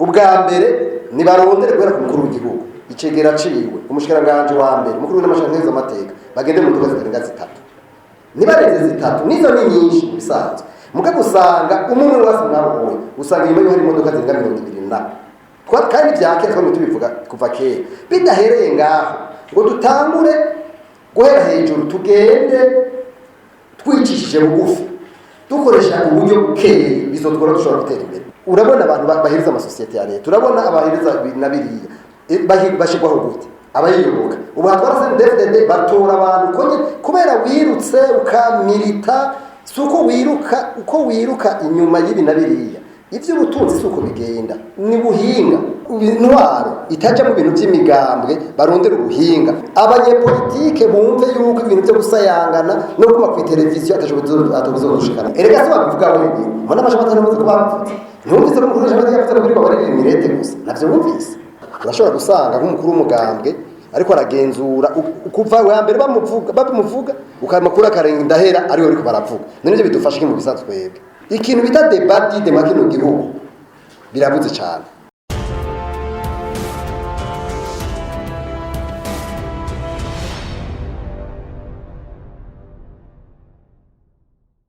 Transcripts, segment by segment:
Ubwa mbere nibarondere guhera ku mukuru w'igihugu, icegera ciwe, umushikiranganji wa mbere, umukuru w'amashyirahamwe amateka, bagende mu modoka zitarenga zitatu. Ntibarenze zitatu, nizo ni nyinshi mu bisanzwe. Muga gusanga umwe wese mwabonye, usanga inyuma yiwe hari imodoka zirenga 20 na kandi vya kera twamye tubivuga kuva kera. Bidahereye ngaho ngo dutangure guhera hejuru, tugende twicishije bugufi, dukoresha uburyo bukeye, bizotwora dushobora gutera imbere. Urabona abantu bahereza amasosiyete ya leta, urabona abahereza na biriya, bashirwaho gute? Abayiyoboka ubu hatwara CNDD-FDD batora abantu konye kubera wirutse ukamirita. Si uko wiruka, uko wiruka inyuma y'ibi na biriya. Ivy'ubutunzi si uko bigenda, ni buhinga. Intwaro itaja mu bintu vy'imigambwe, barondera ubuhinga. Abanyepolitike bumve yuko ibintu vyo gusayangana no kuma ku televiziyo atabizodushikana. Erega si babivuga wenyine, mbona amashami atanu amaze kuba ntiwumvise ko umukuru w'ishami yavuze ko biriko baririmbira imirete gusa, navyo wumvise. Urashobora gusanga nk'umukuru w'umugambwe ariko aragenzura kuva wa mbere bamuvuga babimuvuga, ukamakuru akarenga ndahera ariwe ariko baravuga. None ivyo bidufasha iki mu bisanzwe? Twebwe ikintu bita débat d'idées muri kino gihugu birabuze cyane.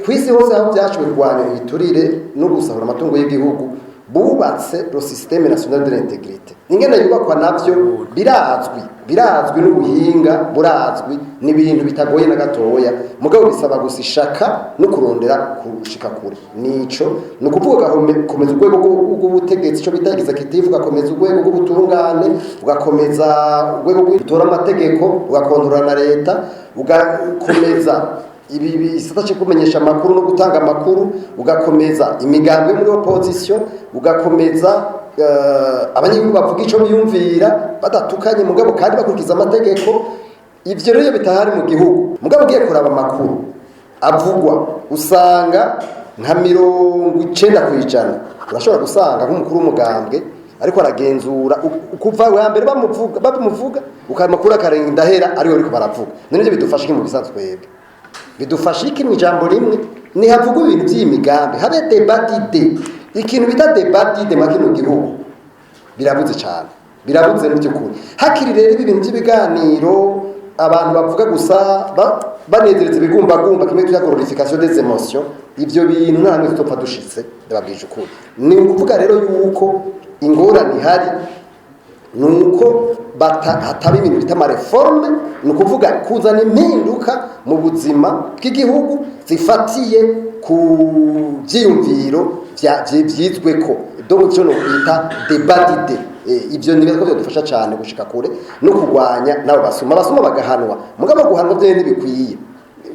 Ku isi hose aho byashoboye kurwanya ibiturire no gusahura amatungo y'igihugu, bubatse le système national de l'intégrité. Ingene yubakwa navyo birazwi, birazwi n'ubuhinga burazwi, ni ibintu bitagoye na gatoya. Mugabo bisaba gusa ishaka no kurondera kushika kure. Nico ni ukuvuga, ugakomeza urwego rw'ubutegetsi, ico bita exécutif, ugakomeza urwego rw'ubutungane, ugakomeza urwego rw'utora amategeko, ugakontorora na leta, ugakomeza ibi bisata cyo kumenyesha amakuru no gutanga amakuru, ugakomeza imigambi yo muri opposition, ugakomeza abanyagihugu bavuga ico biyumvira badatukanye, mugabo kandi bakurikiza amategeko. Ivyo rero bitahari mu gihugu, mugabo ugiye kuraba amakuru avugwa, usanga nka 90%, urashobora gusanga nk'umukuru w'umugambwe ariko aragenzura kuva wa mbere bamuvuga babimuvuga, ukamakuru akarenga ndahera ariwe ariko baravuga. None ivyo bidufasha iki mu bisanzwe? Twebwe bidufasha iki mu ijambo rimwe? Ntihavugwa ibintu by'iyi migambi, habe débat d'idées. Ikintu bita débat d'idées muri kino gihugu birabuze cyane, birabuze mu by'ukuri. Hakiri rero ibi bintu by'ibiganiro, abantu bavuga gusa banezereza ibigumbagumba, kimwe twita glorification des émotions, ivyo bintu nta hamwe tutopfa dushitse, ndababwije ukuri. Ni ukuvuga rero yuko ingorane ihari ni uko hataba ibintu bita ama réformes, ni ukuvuga kuzana impinduka mu buzima bw'igihugu zifatiye ku byiyumviro vyizweko, donc icyo no kwita débat d'idées. Ivyo ni ko byadufasha cyane gushika kure no kurwanya nabo basuma. Abasuma bagahanwa, mugabo guhanwa byo ntibikwiye,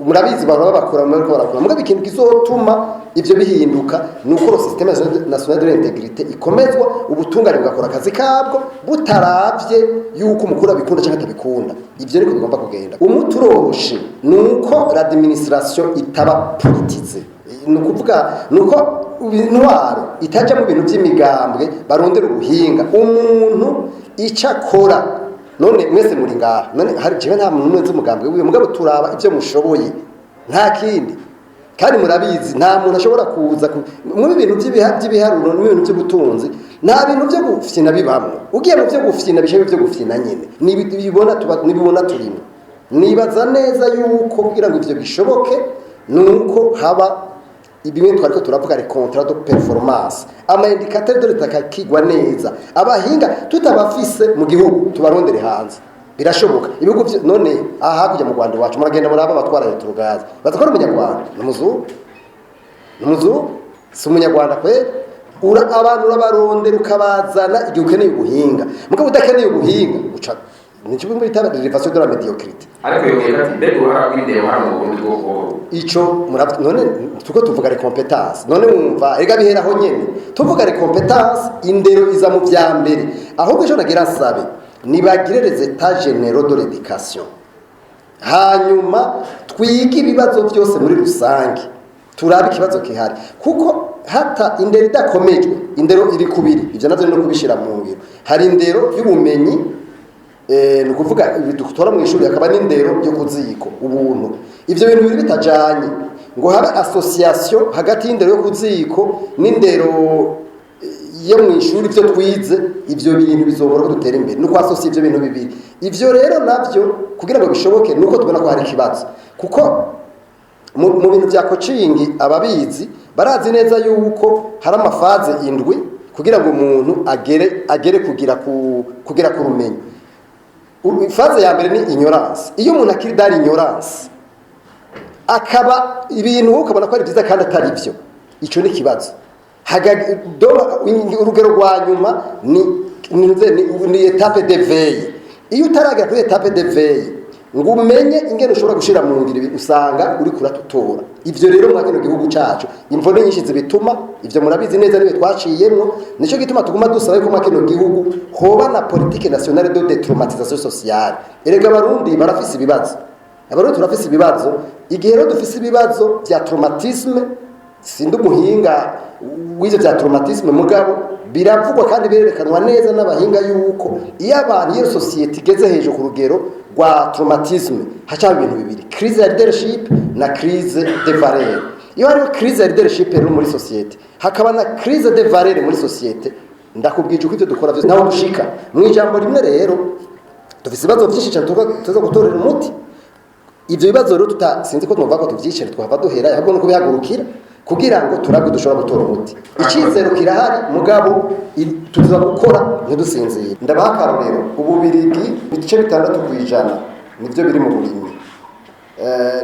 murabizi, bahora babakura muri ko barakura. Mugabo ikintu kizotuma ivyo bihinduka ni uko le système national de l'intégrité ikomezwa, ubutungane bugakora akazi kabwo butaravye yuko umukuru abikunda cyangwa atabikunda. Ivyo niko bigomba kugenda. Umuti uroroshe, ni uko l'administration itaba politisée, ni ukuvuga ni uko intwaro itaja mu bintu by'imigambwe, barondera ubuhinga, umuntu ico akora. None mwese muri ngaha, none hari jewe nta muntu n'umwe nzi umugambwe wiwe, mugabo turaba ivyo mushoboye, nta kindi. Kandi murabizi, nta muntu ashobora kuza muri ibintu by'ibiharuro n'ibintu by'ubutunzi, nta bintu byo gufyina bibamwo. Ugiye mu byo gufyina, bishe byo gufyina nyene nibibona tuba nibibona turimo. Nibaza neza yuko kugira ngo ivyo bishoboke nuko haba ibimwe twariko turavuga, les contrats de performance, ama indicateurs de l'état akigwa neza. Abahinga tutabafise mu gihugu, tubarondere hanze, birashoboka. Ibihugu none aha hakurya mu Rwanda iwacu, muragenda muraba abatwara Electrogaz, baza ko ari umunyarwanda, ni umuzungu, ni umuzungu, si umunyarwanda kweri. Ura abantu urabarondera ukabazana igihe ukeneye ubuhinga. Mugabo udakeneye ubuhinga, uca nicyo bita dérivation de la médiocrité. Ariko yongera ati: mbega uruhara rw'indero hano mu Burundi bwo Ico none tuko tuvuga les compétences, none wumva erega biheraho nyene. Tuvuga les compétences, indero iza mu vya mbere. Ahubwo ico nagira nsabe, nibagire les états généraux de l'éducation, hanyuma twige ibibazo byose muri rusange, turabe ikibazo kihari, kuko hata indero idakomejwe, indero iri kubiri, ivyo navyo no kubishira mu ngiro. Hari indero y'ubumenyi, ni ukuvuga ibi dutora mu ishuri, hakaba n'indero yo kuziko ubuntu. Ivyo bintu bibiri bitajanye ngo habe association hagati y'indero yo kuziko n'indero yo mu ishuri, ibyo twize, ibyo bintu bizobora ko dutera imbere. Nuko asosiye ibyo bintu bibiri. Ivyo rero navyo kugira ngo bishoboke nuko tubona ko hari ikibazo, kuko mu bintu bya coaching ababizi barazi neza yuko hari ama phases 7 kugira ngo umuntu agere kugera ku rumenyi. Phase ya mbere ni ignorance. Iyo umuntu akiri dans l'ignorance, akaba ibintu wowe ukabona ko ari byiza kandi atari byo, icyo ni ikibazo. Urugero rwa nyuma ni étape d'éveil. Iyo utaragera kuri étape d'éveil ngo umenye ingene ushobora gushira mu ngiro ibi, usanga uri kuratutora. Ivyo rero mwa kino gihugu cacu imvune nyinshi zibituma, ivyo murabizi neza, niwe twaciyemwo. Nico gituma tuguma dusaba yuko mwa kino gihugu hoba na politique nationale de détraumatisation sociale. Erega Abarundi barafise ibibazo, Abarundi turafise ibibazo. Igihe rero dufise ibibazo vya traumatisme, sindi umuhinga w'ivyo vya traumatisme, mugabo biravugwa kandi birerekanwa neza n'abahinga yuko iyo abantu, iyo société igeze hejuru ku rugero rwa traumatisme, haca ibintu bibiri: crise ya leadership na crise de valeur. Iyo hariho crise ya leadership rero muri société, hakaba na crise de valeur muri société, ndakubwije uko ivyo dukora vyose naho dushika. Mu ijambo rimwe rero, dufise ibibazo vyinshi cyane tuza gutorera umuti. Ivyo bibazo rero sinzi ko twumva ko tuvyicare twahava duhera, ahubwo no kubihagurukira kugira ngo turabwe dushobora gutora umuti. Icyizero kirahari, mugabo tuza gukora ntidusinzire. Ndabaha akarorero: Ububirigi ibice 6% nivyo biri mu burimyi.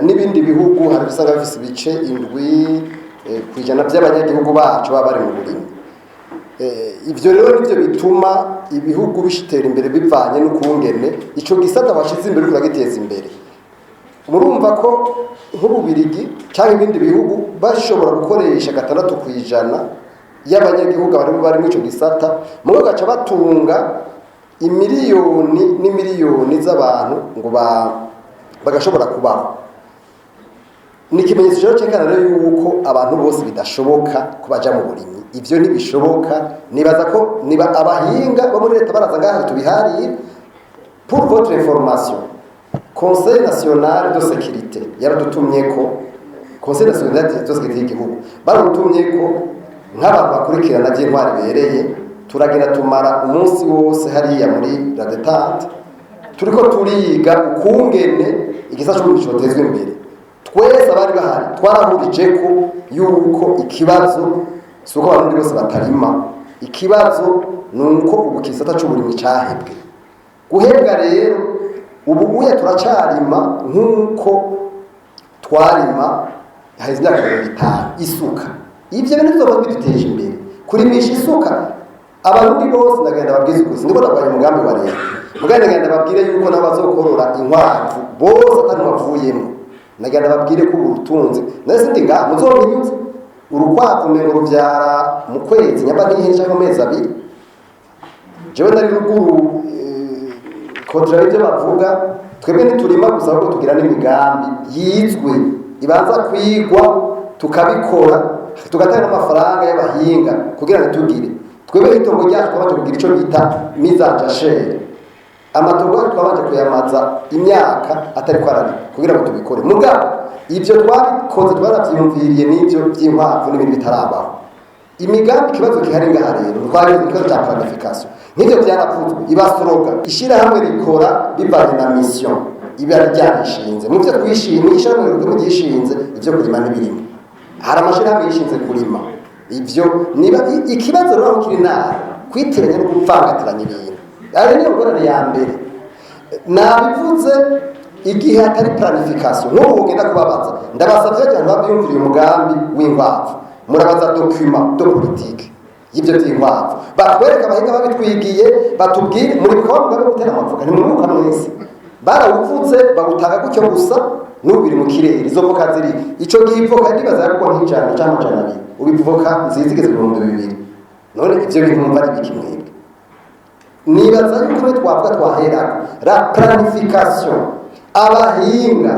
N'ibindi bihugu hari usanga bifise ibice 7% by'abanyagihugu bacu baba bari mu burimyi. Ivyo rero nivyo bituma ibihugu bishitera imbere, bivanye n'ukungene ico gisata washize imbere uriko uragiteza imbere. Murumva ko nk'Ububirigi cyangwa ibindi bihugu bashobora gukoresha 6% y'abanyagihugu bari muri ico gisata, mugabo gaca batunga imiliyoni n'imiliyoni z'abantu ngo bagashobora kubaho. Ni ikimenyetso rero cyerekana rero yuko abantu bose bidashoboka ko baja mu burimyi. Ivyo ntibishoboka. Nibaza ko niba abahinga bo muri leta baraza ngaha tubiharire. Pour votre information, Conseil national de sécurité yaradutumye ko, Conseil national de sécurité y'igihugu baradutumye ko nk'abantu bakurikirana by'intwari bereye. Turagenda tumara umunsi wose hariya muri la détente, turiko turiga ukungene igisata c'uburimyi cotezwa imbere. Twese abari bahari twarahurije ko yuko ikibazo si uko Abarundi bose batarima, ikibazo ni uko ubu kisata c'uburimyi cahebwe. Guhebwa rero, ubu uya turacarima nk'uko twarima haheze imyaka 50. Isuka, ivyo bintu bizoba biduteje imbere, kurimisha isuka. Abarundi bose ndagenda babwize ukuri, sindiko ndagwanya umugambi wa leta, mugabo ndagenda babwire yuko nabo bazokorora inkwavu bose atari bavuyemo. Ndagenda babwire ko ubu butunzi nawe sindi ngaha muzobinyuze. Urukwavu umengo ruvyara mu kwezi, nyamba ntihehe, canke mu mezi 2. Jewe nari ruguru, kontra ibyo bavuga. Twebwe ntiturima gusa, ahubwo tugira n'imigambi yizwe, ibanza kwigwa, tukabikora, tugatanga n'amafaranga y'abahinga kugira ngo tugire. Twebwe itongo ryacu twabanje kugira ico bita mise en jachère. Amatongo yacu twabanje kuyamaza imyaka atari ko ararima kugira ngo tubikore. Mugabo ivyo twabikoze twaravyiyumviriye, n'ivyo vy'inkwavu n'ibindi bitarabaho. Imigambi, ikibazo gihari ngaha rero, twari ikibazo cya planification. Nk'ivyo vyaravuzwe, iba slogan. Ishirahamwe rikora bivanye na mission iba ryarishinze. Mu byo twishimiye, ishirahamwe rimwe ryishinze ivyo kurima n'ibirimo. Hari amashirahamwe yishinze kurima. Ivyo niba ikibazo rero aho kiri nabi, kwitiranya no kuvangatiranya ibintu, ari niyo ngorane ya mbere nabivuze. Igihe hatari planification, nk'ubu ugenda kubabaza, ndabasavye cyane babyumviriye umugambi w'inkwavu, murabaza document de politique y'ibyo by'inkwavu, batwereka abahinga babitwigiye, batubwire. Muri bikaba mugambi wo gutera amavoka, ntimwibuka mwese barawuvuze, bawutanga gutyo gusa, n'ubu biri mu kirere. Izo voka ziri ico gihe, ivoka ndibaza yagurwa nk'ijana canke 200, ubu ivoka nziza igeze 2000. None ivyo bintu mwumva ari biki mwebwe? Nibaza yuko twavuga twaherako la planification, abahinga,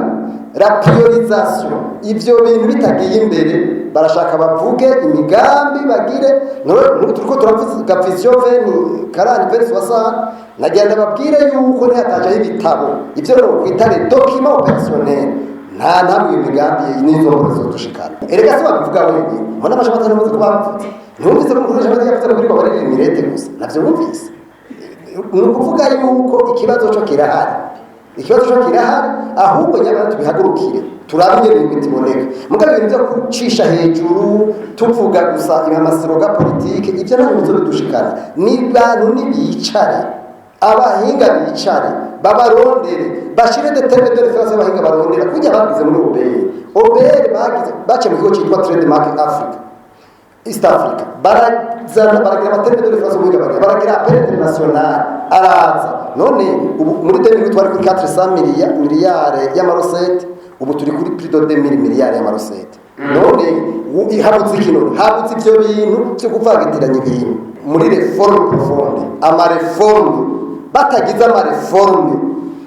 la priorisation. Ivyo bintu bitagiye imbere, barashaka bavuge imigambi bagire. None turiko turavuga vision 2040, 2060. Nagira babwire yuko ntihatajaho ibitabo, ivyo no kwita les documents opérationnels, nta ntamwe iyo migambi n'izo ngoro zizodushikana. Erega si babivuga wenyine, mbona amashami atari muzi ko babivuze. Ntumvise ko umukoresha amategeko yavuze ko kuri barira imirete gusa? Navyo wumvise? Ni ukuvuga yuko ikibazo cyo kirahari, ikibazo cyo kirahari. Ahubwo nyamara tubihagurukire, turabe ingene imiti iboneka. Mugabo ibintu byo gucisha hejuru, tuvuga gusa ama slogans politiques, ibyo ntabwo bizodushikana. Ni bantu nibicare, abahinga bicare, babarondere, bashire des termes de référence. Abahinga barondera kujya bagize muri OBR. OBR bagize bace mu kigo cyitwa Trademark Africa, East Africa, barazana, baragira ama termes de référence. Umuhinga baragira appel international, araza. None ubu muri 2000 twari kuri 400 miliyari y'ama recettes, ubu turi kuri plus de 2000 miliyari y'ama recettes. None habuze iki? None habuze ivyo bintu byo kuvangitiranya ibintu muri réforme profonde, ama réformes. Batagize ama réformes,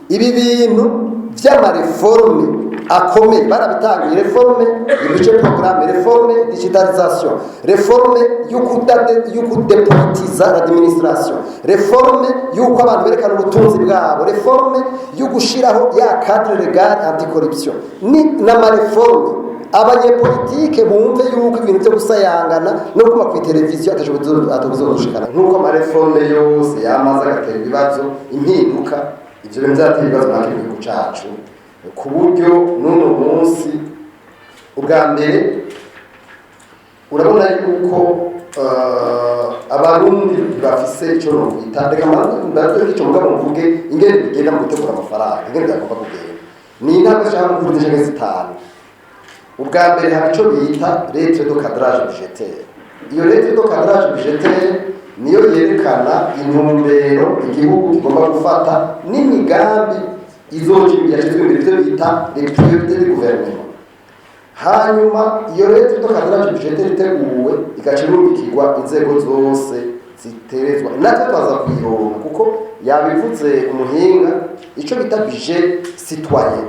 ibi bintu vy'ama réformes akomeye barabitangiye: réforme budget programme, réforme digitalisation, réforme y'ukudepolitiza l'administration, réforme y'uko abantu berekana ubutunzi bwabo, réforme yo gushiraho ya cadre légal anticorruption, ni n'ama réformes. Abanyepolitike bumve yuko ibintu byo gusayangana no kuma ku televiziyo atabizodushikana, nk'uko ama réformes yose yamaze agatera ibibazo, impinduka. Ivyo bintu byateye ibibazo natwe mu gihugu cacu, ku buryo n'uno munsi, ubwa mbere, urabona yuko Abarundi bafise ico nokwita, reka mbanze ico, mugabo mvuge ingene bigenda mu gutegura amafaranga, ingene byagomba kugenda. Ni intambwe zishaka kuri zishaka zitanu. Ubwa mbere, hari ico bita lettre de cadrage budgétaire. Iyo lettre de cadrage budgétaire niyo yerekana intumbero igihugu kigomba gufata n'imigambi izoja imbere, yashizwe imbere, ivyo bita les priorités du gouvernement. Hanyuma iyo lettre de cadrage budgétaire iteguwe, igaca irungikirwa inzego zose ziterezwa. Natwe twaza kuyironka, kuko yabivuze umuhinga, ico bita budget citoyen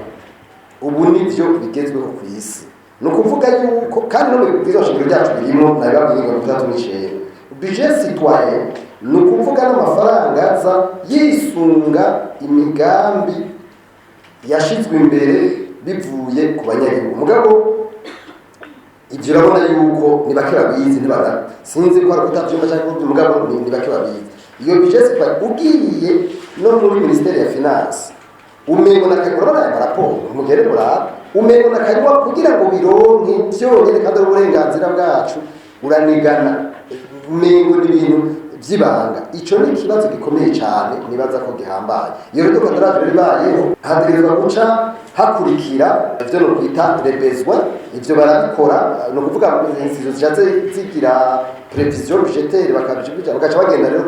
ubu nivyo bigezweho ku isi. Ni ukuvuga yuko kandi no mu bwirizwa shingiro ryacu birimo, nabibabwiye, 69. Budget citoyen ni ukuvuga n'amafaranga aza yisunga imigambi yashizwe imbere bivuye ku banyagihugu. Mugabo ibyo urabona yuko ni bake babizi, ntibana, sinzi ko ari kutabyumva cyangwa ko, mugabo ni bake babizi iyo budget citoyen. Ugiye no muri ministère ya finance, umengo na urabona aya maraporo, mugere muraba, umengo na kanywa kugira ngo bironke byonyine, kandi ari uburenganzira bwacu, uranigana, umengo ni ibintu by'ibanga. Ico ni ikibazo gikomeye cyane, nibaza ko gihambaye. Iyo rero cadrage ribayeho, hategerezwa guca hakurikira ivyo no kwita les besoins. Ivyo barabikora, ni ukuvuga institution zishatse zigira prévision budgétaire, bakabijya, bagaca bagenda rero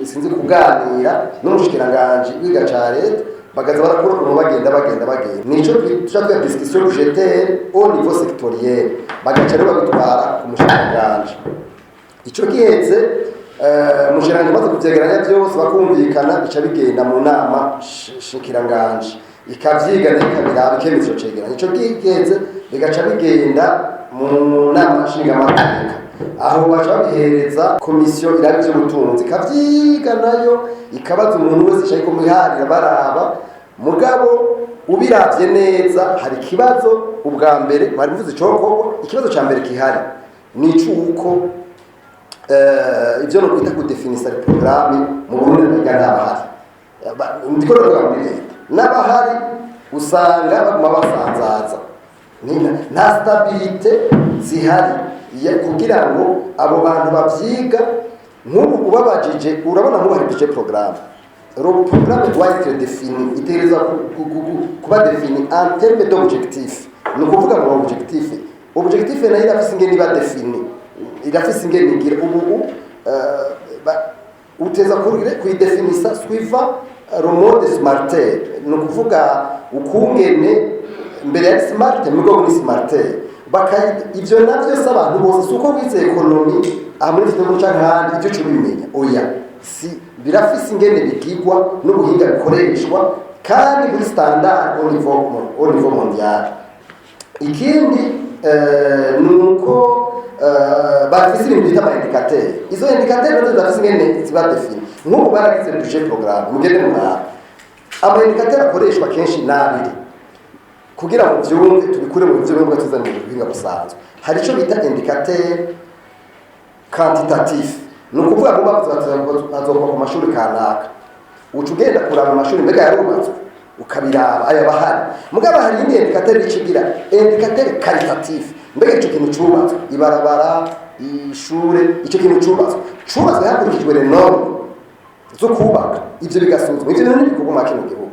sinzi, kuganira n'umushikiranganji wiga ca leta, bagaza barakura ukuntu bagenda bagenda bagenda. Nico tuca twa discussion budgétaire au niveau sectoriel, bagaca rero babitwara ku mushikiranganji. Ico giheze, umushikiranganji amaze kuvyegeranya byose, bakumvikana, bica bigenda mu nama shikiranganji, ikavyiga nayo, ikabiraba, ikemeza ico cegeranyo. Ico giheze, bigaca bigenda mu nama nshingamateka. Aho baca babihereza komisiyo iraba ivy'ubutunzi, ikavyiga nayo, ikabaza umuntu wese icaye kumuharira baraba. Mugabo ubiravye neza, hari ikibazo. Ubwa mbere mwari muvuze icokorwa. Ikibazo ca mbere gihari ni icuko ibyo no kwita kudefinisa programme mu Burundi biga ntabahari. Ndiko ndavuga muri leta, n'abahari usanga baguma basanzaza. Nta stabilité zihari kugira ngo abo bantu bavyiga. Nk'ubu ubabajije, urabona nk'ubu hari budget programme. Le programme doit être défini, itegerezwa kuba défini en terme d'objectif. Ni ukuvuga ngo objectif, objectif nayo irafise ingene iba défini, irafise ingene igira. Ubu uteza kuyidefinisa suivant le mode smarter. Ni ukuvuga ukungene mbere yari smart, mugabo ni smarter. Ivyo navyo si abantu bose, si uko wize économie aha muri iki gihugu canke ahandi ivyo uca ubimenya. Oya, si birafise ingene bigigwa n'ubuhinga bikoreshwa, kandi kuri standard au niveau mondial. Ikindi ni uko bafise ibintu bita ama indicateurs. Izo indicateurs nazo zidafise ingene ziba définies. Nk'ubu baragize budget programme, mugende muraba ama indicateurs akoreshwa kenshi n'abiri. Kugira ngo vyumve, tubikure mu bivyo bimwe tuzane mu buhinga busanzwe, hari ico bita indicateur. Quantitatif ni ukuvuga ngo bavuze bati hazokubakwa ku mashuri kanaka, uca ugenda kuraba amashuri mbega yarubatswe, ukabiraba aya bahari. Mugabo hari indi indicateur ikigira indicateur qualitatif: mbega ico kintu cubatswe, ibarabara, ishure, ico kintu cubatswe hakurikijwe les normes zo kubaka? Ivyo bigasuzumwa. Ivyo bintu ntibikorwa muri kino gihugu.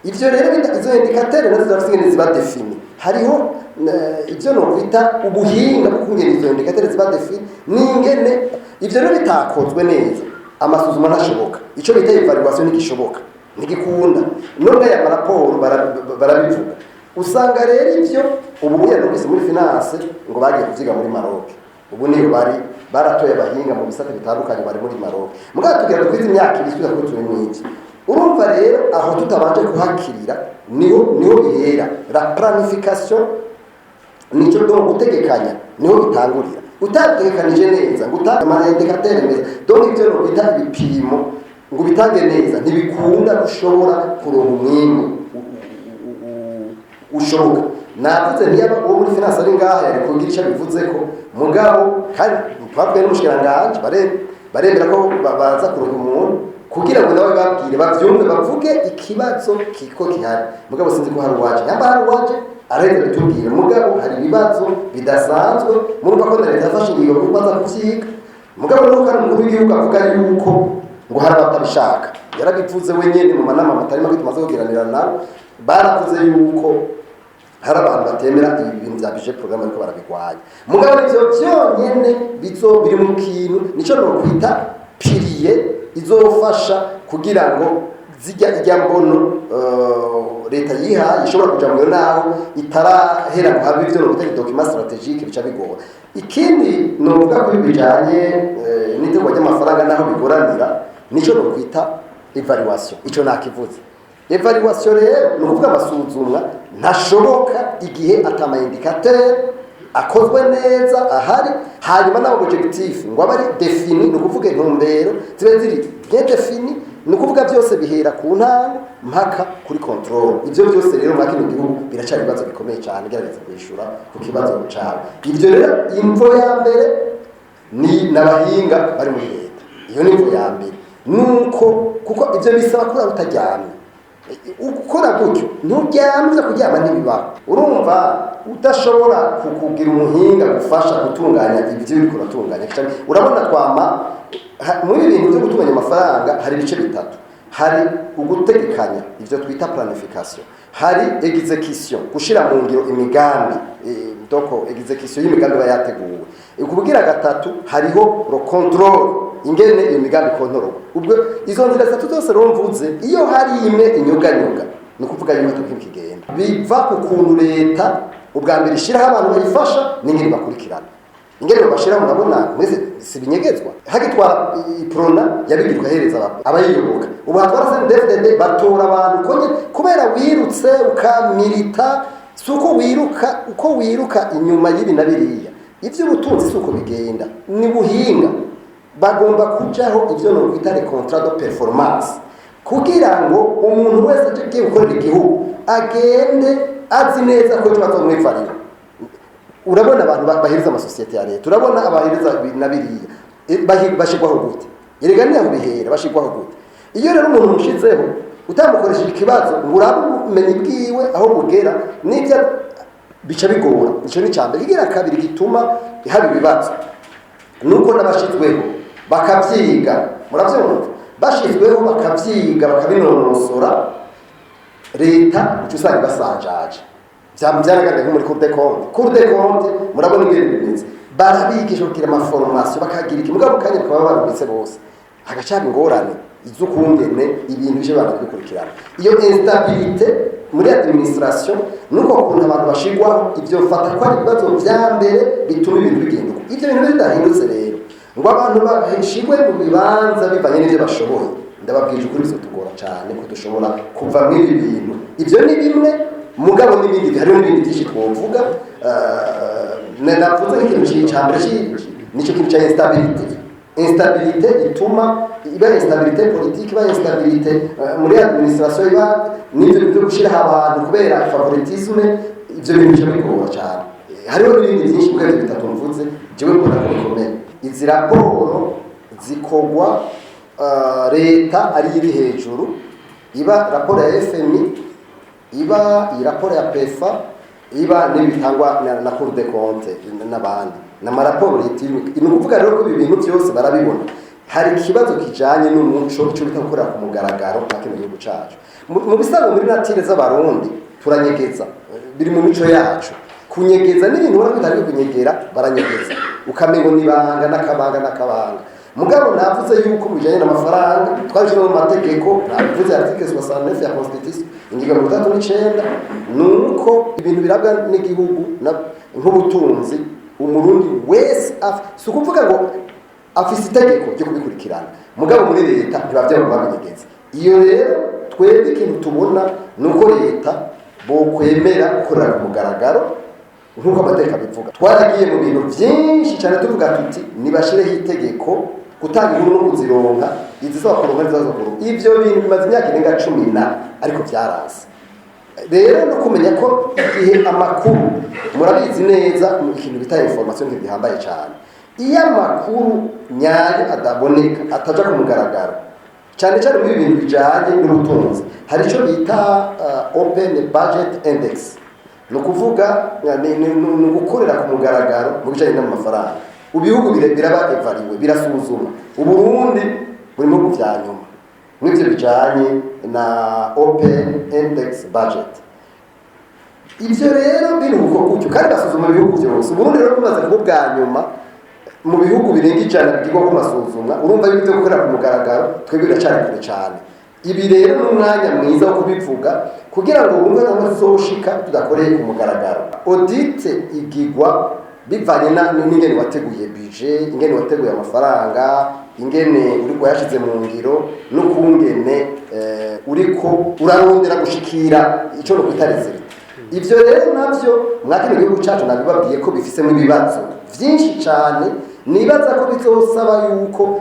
Ivyo rero izo indicateur nazo zirafise ingene ziba définies. Hariho ivyo nokwita ubuhinga bwo kungena izo indicateur ziba définies n'ingene. Ivyo rero bitakozwe neza, amasuzuma ntashoboka, ico bita évaluation ntigishoboka, ntigikunda. None aya maraporo barabivuga. Usanga rero ivyo ubu buya numvise muri finance ngo bagiye kuvyiga muri Maroc. Ubu niyo bari baratoye abahinga mu bisata bitandukanye, bari muri Maroc. Mugabo tugira dukwize imyaka 2 twiza ko turi mw'iki. Urumva rero aho tutabanje kuhakirira, niho bihera. La planification nico do gutegekanya, niho bitangurira. Utategekanije neza ngo utange ama indicateurs meza, donc ivyo no bita ibipimo, ngo ubitange neza, ntibikunda gushobora kuronka umwimbu ushoboka. Navuze ntiyaba uwo muri finance ari ngaha yari kugira icyo bivuze ko. Mugabo kandi twabwiye n'umushikiranganji, baremera ko baza kuronka umuntu kugira ngo nawe babwire, bavyumve, bavuge ikibazo kiko gihari. Mugabo sinzi ko hari uwaje. Nyamba hari uwaje araheza bitubwire. Mugabo hari ibibazo bidasanzwe. Murumva ko na leta yafashe ingingo kuko baza kuvyiga. Mugabo nuko kandi umukuru w'igihugu avuga yuko ngo hari abatabishaka, yarabivuze wenyene mu manama matari make tumaze kugiranira nabo. Baravuze yuko hari abantu batemera ibi bintu bya budget programme, ariko barabigwanya. Mugabo ivyo vyonyene bizo biri mu kintu nico nokwita pilier izofasha kugira ngo zijya ijya mbono leta yihaye ishobora kuja mu naho itarahera ngo habe ivyo nokwita document stratégique, bica bigora. Ikindi novuga ko bijanye n'itegurwa ry'amafaranga naho bigoranira, nico nokwita évaluation. Ico nakivuze. Évaluation rero ni ukuvuga amasuzumwa ntashoboka igihe atama indicateur akozwe neza ahari, hanyuma n'ama objectif ngo abe ari défini, ni ukuvuga intumbero zibe ziri bien définies. Ni ukuvuga byose bihera ku ntango mpaka kuri contrôle. Ibyo byose rero muri kino gihugu biracari ibibazo bikomeye cyane. Gerageza kwishura ku kibazo cawe. Ibyo rero, imvo ya mbere ni n'abahinga bari muri leta. Iyo ni imvo ya mbere, nuko kuko ibyo bisaba kurara utaryamye. Ukora gutyo nturyamye, uza kuryama ntibibaho. Urumva udashobora kukugira umuhinga gufasha gutunganya ibyo uriko uratunganya. Urabona twama muri ibi bintu byo gutunganya amafaranga hari ibice bitatu: hari ugutegekanya, ivyo twita planification, hari exécution, gushira mu ngiro imigambi, donc exécution y'imigambi iba yateguwe. Ukubwira gatatu, hariho le contrôle, ingene iyo migambi ikontororwa. Ubwo izo nzira zitatu zose rero mvuze, iyo hari imwe inyuganyuga, ni ukuvuga yuko atakintu kigenda. Biva ku kuntu leta ubwa mbere ishyiraho abantu bayifasha n'ingene bakurikirana, ingene babashiraho. Murabona mwese si binyegezwa, hagitwara Uprona yabigirwa ahereza abayiyoboka, ubu hatwara CNDD-FDD batora abantu konye kubera wirutse ukamilita. Si uko wiruka, uko wiruka inyuma y'ibi na biriya, ivy'ubutunzi si uko bigenda, ni buhinga. Bagomba kujaho ivyo nokwita les contrats de performance, kugira ngo umuntu wese agiye gukorera igihugu agende azi neza ko ejo bazomwivarira. Urabona abantu bahereza amasosiyete ya leta, urabona abahereza na biriya, bashirwaho gute? Erega niho bihera. Bashirwaho gute? Iyo rero umuntu umushizeho utamukoresheje ikibazo ngo urabe ubumenyi bwiwe aho bugera n'ibyo, bica bigora. Ico ni icambere. Kigira kabiri gituma haba ibibazo, nuko n'abashizweho bakavyiga, muravyumva, bashizweho bakavyiga bakabinonosora, leta uca usanga ibasanjaje. Vyaragaragaye nko muri Cour des comptes. Cour des comptes murabona ingene bimeze, barabigisha kugira ama formations, bakagira iki, mugabo kanya bakaba barubitse bose, hagaca haba ingorane iz'ukungene ibintu bije bana kubikurikirana. Iyo instabilité muri administration, nuko kuntu abantu bashigwaho, ivyo fata ko ari ibibazo vya mbere bituma ibintu bigenda uko. Ivyo bintu bidahindutse rero ngo abantu bashigwe mu bibanza bivanye n'ivyo bashoboye, ndababwije ukuri, bizotugora cyane ko dushobora kuva muri ibi bintu. Ibyo ni bimwe, mugabo n'ibindi, hariho n'ibindi byinshi twovuga. Navuze nk'ikintu cya mbere, nicyo kintu cya instabilité. Instabilité ituma iba instabilité politique, iba instabilité muri administration, iba n'ibyo byo gushyiraho abantu kubera favoritisme. Ibyo bintu bica bigora cyane. Hariho n'ibindi byinshi, ubwo ibyo bitatu mvuze jewe mbona ko bikomeye. Izi raporo zikogwa leta ari iri hejuru, iba raporo ya FMI, iba iyi raporo ya PFA, iba n'ibitangwa na Cour des comptes n'abandi, n'amaraporo leta ni ukuvuga rero ko ibi bintu byose barabibona. Hari ikibazo kijanye n'umuco, ico bita gukorera ku mugaragaro nka kino gihugu cacu. Mu bisanzwe muri nature z'Abarundi turanyegeza, biri mu mico yacu kunyegeza n'ibintu ubona ko bitari kunyegera, baranyegeza, ukamengo nibanga n'akabanga n'akabanga. Mugabo navuze yuko mu bijanye n'amafaranga twabishyize mu mategeko, navuze article 69 ya constitution, ingingo 39, nuko ibintu birabwa n'igihugu nk'ubutunzi, Umurundi wese si ukuvuga ngo afise itegeko ryo kubikurikirana, mugabo muri leta ntibavyaba babinyegeza. Iyo rero twebwe ikintu tubona ni uko leta bokwemera gukorera ku mugaragaro nk'uko amategeko abivuga. Twaragiye mu bintu byinshi cyane tuvuga tuti nibashireho itegeko gutanga inkuru no kuzironka, izisaba kuronka n'izizaza kuronka. Ivyo bintu bimaze imyaka irenga 10 na, ariko vyaranse. Rero no kumenya ko igihe amakuru, murabizi neza, ikintu bita information ntigihambaye cyane. Iyo amakuru nyayo adaboneka, ataja ku mugaragaro, cyane cyane muri ibi bintu bijanye n'ubutunzi, hari icyo bita open budget index, ni ukuvuga ni ugukorera ku mugaragaro mu bijanye n'amafaranga. Ibihugu biraba évalué, birasuzuma. Uburundi buri mu bihugu vya nyuma mw'ivyo bijanye na open index budget. Ivyo rero biri uko gutyo, kandi basuzuma ibihugu byose. Uburundi rero bumaze kuba ubwa nyuma mu bihugu birenga 100 bigirwa ko masuzumwa. Urumva yuko ibyo gukorera ku mugaragaro twebwe biracari kure cyane. Ibi rero ni umwanya mwiza wo kubivuga kugira ngo wumve aho tuzoshika tudakoreye ku mugaragaro. Audit igigwa bivanye n'ingene wateguye budget, ingene wateguye amafaranga, ingene uriko wayashize mu ngiro, n'ukungene uriko urarondera gushikira ico no kwita résultat. Ivyo rero navyo mwakino gihugu cacu nabibabwiye ko bifisemo ibibazo vyinshi cane. Nibaza ko bizosaba yuko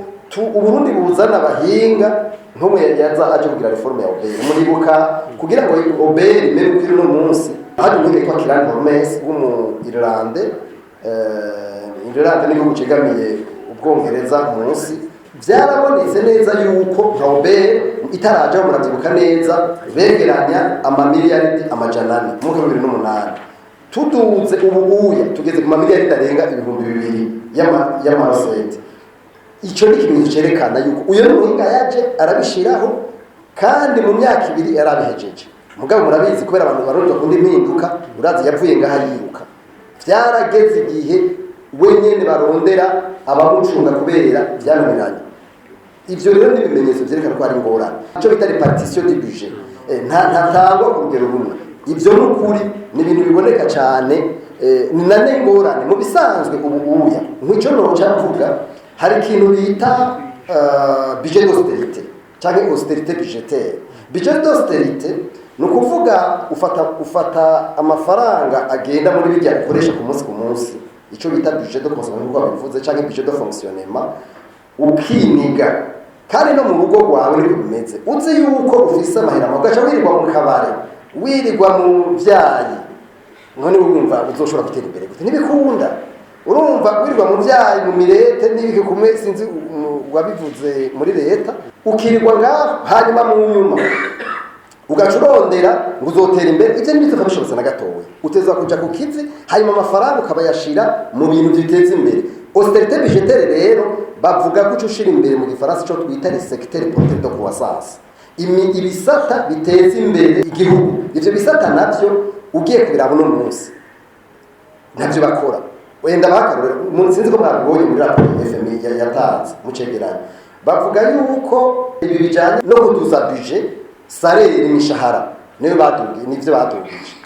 Uburundi buzana abahinga nk'umwe yaza aje kugira réforme ya OBR. Muribuka kugira ngo OBR imere uko iri uno munsi, haje umuhinga yitwa Kieran Holmes w'umu Irlande. Irlande n'igihugu cegamiye Ubwongereza munsi. Byarabonetse neza yuko nka OBR itarajaho, muravyibuka neza, begeranya amamiliyaridi 400 mu mwaka wa 2008. Tuduze ubu uya tugeze ku mamiliyaridi arenga 2000 y'amaroseti. Ico ni ikimenyetso cerekana yuko uyo n'umuhinga yaje arabishiraho, kandi mu myaka 2 yarabihejeje. Mugabo murabizi, kubera abantu Barundi bakunda impinduka, urazi yavuye ngaha yiruka, vyarageze igihe wenyene barondera abamucunga kubera vyananiranye. Ivyo rero ni ibimenyetso vyerekana ko hari ingorane, ico bita répartition du budget ntatangwa ku rugero rumwe. Ivyo ni ukuri, ni ibintu biboneka cyane, ni nane ingorane mu bisanzwe. Ubu uya nk'icyo noca mvuga, hari ikintu bita budget d'austérité canke austérité budgétaire. Budget d'austérité ni ukuvuga ufata amafaranga agenda muri bijya ukoresha ku munsi ku munsi, ico bita budget de consommation nk'uko babivuze, canke budget de fonctionnement, ukiniga. Kandi no mu rugo rwawe niko bimeze. Uzi yuko ufise amahera, ugaca wirirwa mu kabare, wirirwa mu vyayi, none wumva uzoshobora gutera imbere gute? Ntibikunda. Urumva wirirwa mu vyayi, mu mirete n'ibiki kumwe, sinzi wabivuze muri leta, ukirirwa ngaho, hanyuma mu nyuma ugaca urondera ngo uzotera imbere. Ibyo ntibituka bishobotse na gatoya. Uteza kuja ku kizi, hanyuma amafaranga ukabayashira mu bintu byiteza imbere. Austérité budgétaire rero bavuga ko uca ushira imbere, mu gifaransa ico twita les secteurs porteurs de croissance, ibisata biteza imbere igihugu. Ivyo bisata navyo ugiye kubiraba uno munsi ntavyo bakora. Wenda bakarorero, sinzi ko mwabibonye muri raporo FMI yatanze mu cegeranyo, bavuga yuko ibi bijanye no kuduza budget salaire, imishahara, niyo badugiye, nivyo badugije.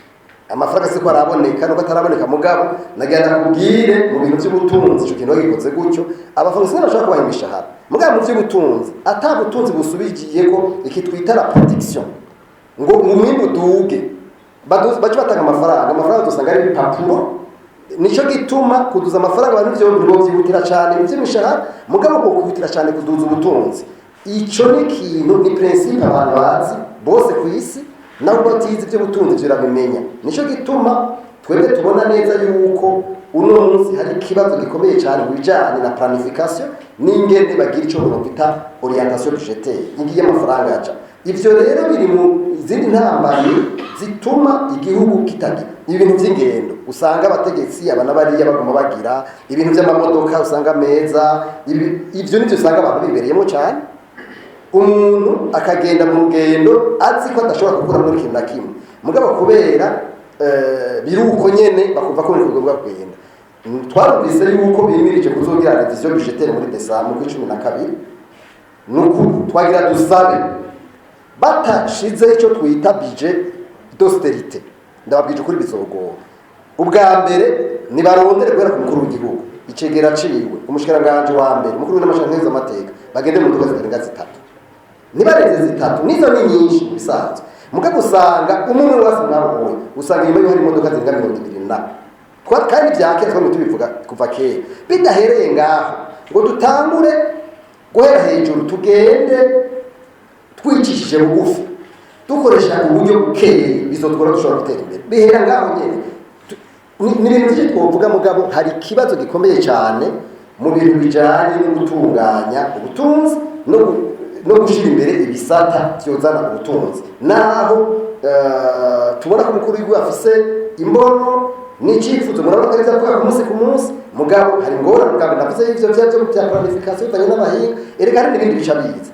Amafaranga siko araboneka, nuko ataraboneka. Mugabo nagira nakubwire, mu bintu by'ubutunzi ico kintu bagikoze gutyo, abafonctionnaires bashobora kubaha imishahara, mugabo mu by'ubutunzi ata butunzi busubigiye ko iki twita la production, ngo umwimbu uduge, bace batanga amafaranga, amafaranga dusanga ari ibipapuro. Nico gituma kuduza amafaranga abantu ivyo nibo vyihutira cane mu vy'imishahara, mugabo ko kwihutira cane kuduza ubutunzi, ico ni ikintu, ni principe abantu bazi bose ku isi. Naho batize ivy'ubutunzi ivyo urabimenya. Nico gituma twebwe tubona neza yuko uno munsi hari ikibazo gikomeye cyane mu bijyanye na planification n'ingene bagira icyo bita orientation budgétaire, ingiye amafaranga aja. Ivyo rero biri mu zindi ntambamyi zituma igihugu kitagira ibintu by'ingendo. Usanga abategetsi aba n'abariya baguma bagira ibintu by'amamodoka usanga meza. Ivyo nivyo usanga abantu bibereyemo cyane. Umuntu akagenda mu rugendo azi ko adashobora gukuramo ikintu na kimwe, mugabo kubera biruko nyene bakumva ko biri kugomba kugenda. Twarumvise yuko bimirije kuzogira révision budgétaire muri décembre, mu 12. Nuku twagira dusabe, batashize icyo twita budget d'austérité, ndababwije ukuri, bizogora. Ubwa mbere nibarondere guhera ku mukuru w'igihugu, icegera ciwe, umushikiranganji wa mbere, umukuru w'amashyirahamwe amateka, bagende mu modoka zitarenga zitatu. Ntibarenze zitatu, nizo ni nyinshi mu bisanzwe. Mugabo usanga umwe wese mwabonye, usanga inyuma yiwe hari imodoka zirenga 20 na kandi bya kera twamye tubivuga kuva kera. Bidahereye ngaho ngo dutangure guhera hejuru, tugende twicishije bugufi, dukoresha uburyo bukeye, bizotwara dushobora gutera imbere. Bihera ngaho nyene. Ni ibintu byinshi twovuga, mugabo hari ikibazo gikomeye cyane mu bintu bijanye no gutunganya ubutunzi no gushyira imbere ibisata byozana ubutunzi. Naho tubona ko umukuru w'igihugu afise imbono n'icyifuzo, murabona ko aribyo avuga ku munsi ku munsi, mugabo hari ingorane. Bwa mbere navuze y'ivyo bya planification bivanye n'abahinga. Erega hari n'ibindi bica biza.